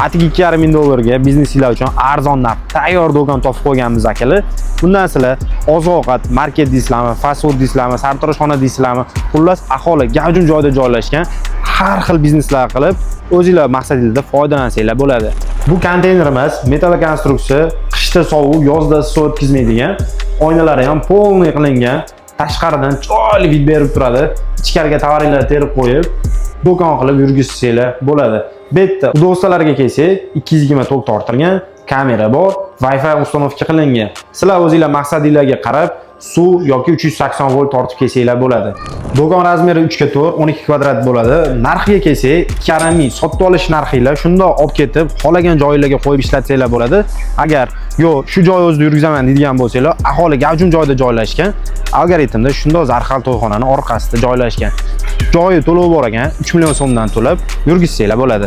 Atigi 2,5 ming dollarga biznesinglar uchun arzon narx tayyor do'kon topib qo'yganmiz, akalar. Bundan sizlar oziq-ovqat, market deysizlarmi, fast food deysizlarmi, sartaroshxona deysizlarmi, xullas, aholi gavjum joyda joylashgan har xil bizneslar qilib, o'zinglar maqsadingizda foydalansanglar bo'ladi. Bu konteynerimiz metallkonstruksiya, qishda sovuq, yozda issiq o'tkazmaydigan, oynalari ham полный qilingan, tashqaridan chiroyli вид berib turadi. Ichkariga tovaringlarni terib qo'yib, do'kon qilib yurgizsanglar bo'ladi. Bu yerda удобство larga kelsak, 220 tok tortilgan, kamera bor, Wi-Fi установка qilingan. Sizlar o'zinglar maqsadinglarga qarab suv yoki 380 volt tortib kelsanglar bo'ladi. Do'kon размер i 3 ga 4, 12 kvadrat bo'ladi. Narxiga kelsak, 2,5 ming sotib olish narxinglar shundoq olib ketib, xohlagan joylarga qo'yib ishlatsanglar bo'ladi. Agar yo'q, shu joy o'zida yurgizaman deydigan bo'lsanglar, aholi gavjum joyda joylashgan, algoritmda shundoq Zarhal to'yxonani orqasida joylashgan. Joyi to'lov bor ekan, 3 million so'mdan to'lab yurgizsanglar bo'ladi.